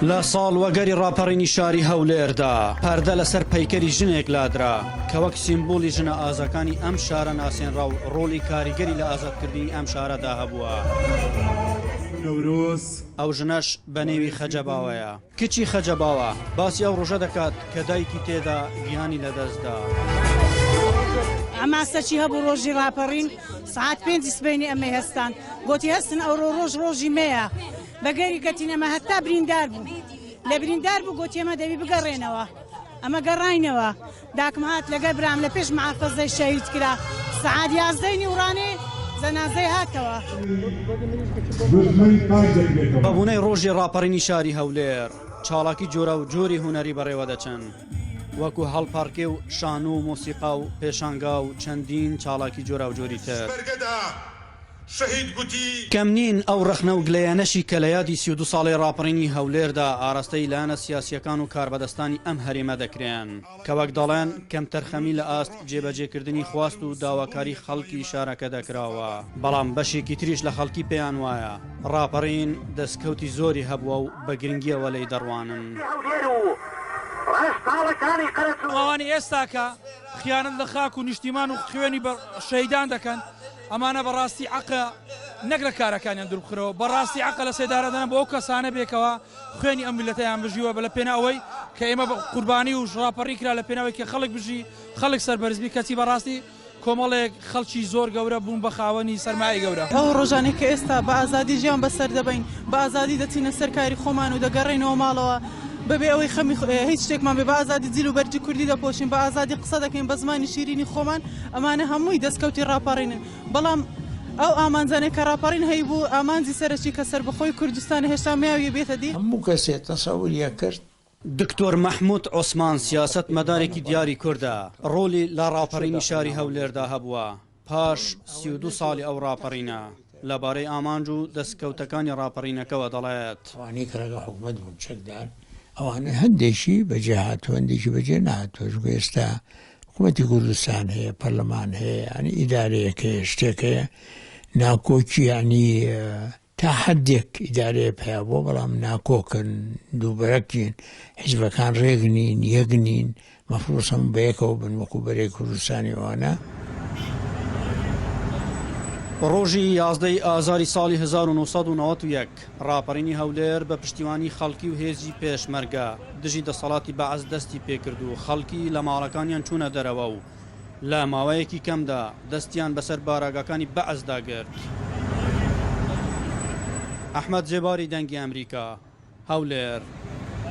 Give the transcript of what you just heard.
لە ساڵوەگەری ڕاپەڕینی شاری هەولێردا، پەردە لەسەر پەیکەری ژنێک لادرا، کە وەک سیمبولی ژنە ئازاکانی ئەم شارە ناسێنرا و ڕۆڵی کاریگەری لە ئازادکردنی ئەم شارەدا هەبووە. ئەو ژنەش بە نێوی خەجە باوەیە. کچی خەجە باوە باسی ئەو ڕۆژە دەکات کە دایکی تێدا گیانی لەدەستدا. حەماسەکی هەبوو ڕۆژی ڕاپەڕین سەعات پێنجی سبەینێ ئەمەی هەستان گۆتی هەستن ئەوڕۆ ڕۆژ ڕۆژی مەیە بەگەری گەتین ئەمە هەتا بریندار بوو لە بریندار بوو گۆتی ئەمە دەبی بگەڕێنەوە ئەمە گەڕاینەوە داکم هات لەگەر برام لە پێش مەحافەزەی شەهید کرا سەعات یازدەی نیوڕانێ جەنازەی هاتەوە. بە بۆنەی ڕۆژی ڕاپەڕینی شاری هەولێر چاڵاکی جۆراوجۆری هونەری بەڕێوەدەچن وەکو هەڵپەڕکێ و شانۆ و مۆسیقا و پێشانگا و چەندین چاڵاکی جۆراوجۆری تر. کەم نین ئەو ڕەخنە و گلەیانەشی کە لە یادی 32 ساڵەی ڕاپەڕینی هەولێردا ئاراستەی لایەنە سیاسییەکان و کاربەدەستانی ئەم هەرێمە دەکرێن کە وەک دەڵێن کەمتەرخەمی لە ئاست جێبەجێکردنی خواست و داواکاری خەڵکی شارەکەدا کراوە، بەڵام بەشێکی تریش لە خەڵکی پێیان وایە ڕاپەڕین دەستکەوتی زۆری هەبووە و بە گرنگییەوە لێی دەڕوانن. ئەوانەی ئێستاکە خیانەت لە خاک و نیشتیمان و خوێنی شەهیدان دەکەن، ئەمانە بەڕاستی عەقە نەک لە کارەکانیان دووربخرەوە، بەڕاستی عەقە لە سێدارەدان بۆ ئەو کەسانە بێکەوە خوێنی ئەم میللەتەیان بژیوە بە لە پێناو ئەوەی کە ئێمە بە قوربانی و ڕاپەڕین کرا لە پێناوی کە خەڵک بژی خەڵک سەربەرز بی کەچی بەڕاستی کۆمەڵێک خەڵکی زۆر گەورە بوون بە خاوەنی سەرمایەی گەورە. ئەو ڕۆژانەی کە ئێستا بە ئازادی ژیان بەسەر دەبەین، بە ئازادی دەچینە سەر کاری خۆمان و دەگەڕێینەوە ماڵەوە بەبێ ئەوەی خەمی هیچ شتێکمان بێ، بە ئازادی جل و بەرگی کوردی دەپۆشین، بە ئازادی قسە دەکەین بە زمانی شیرینی خۆمان، ئەمانە هەمووی دەستکەوتی ڕاپەڕینن. بەڵام ئەو ئامانجانەی کە ڕاپەڕین هەیبوو، ئامانجی سەرەکی کە سەربەخۆی کوردستانە هێشتا ماویە بێتە دی. هەموو کەسێ تەسەوری ئەکرد. دکتۆر مەحمود عوسمان سیاسەتمەدارێکی دیاری کوردە، ڕۆڵی لە ڕاپەڕینی شاری هەولێردا هەبووە، پاش 32 ساڵی ئەو ڕاپەڕینە، لەبارەی ئامانج و دەستکەوتەکانی ڕاپەڕینەکەوە دەڵێت. ئەوانەی کە لەگەڵ حکومەت بوون چەکدار، ئەوانە هەندێکی بەجێ هاتووە، هەندێکی بەجێ نەهاتووە، چونکە ئێستا حکومەتی کوردستان هەیە، پەرلەمان هەیە، یانی ئیدارەیەک هەیە، شتێک هەیە، ناکۆکی یانی تا حدێک ئیدارەیە پیا بووە، بەڵام ناکۆکن، دووبەرەکین، حیزبەکان ڕێک نین، یەک نین، مەفروز هەموو بەیەکەوە بن وەکو بەرەی کوردستانی ئەوانە. ڕۆژی 11 ی ئازاری ساڵی 1991 ڕاپەڕینی هەولێر بە پشتیوانی خەڵکی و هێزی پێشمەرگە دژی دەسەڵاتی بەعس دەستی پێکرد و خەڵکی لە ماڵەکانیان چوونە دەرەوە و لە ماوەیەکی کەمدا دەستیان بەسەر باراگاکانی بەعسدا گرت. ئەحمەد زێباری دەنگی ئەمریکا، هەولێر.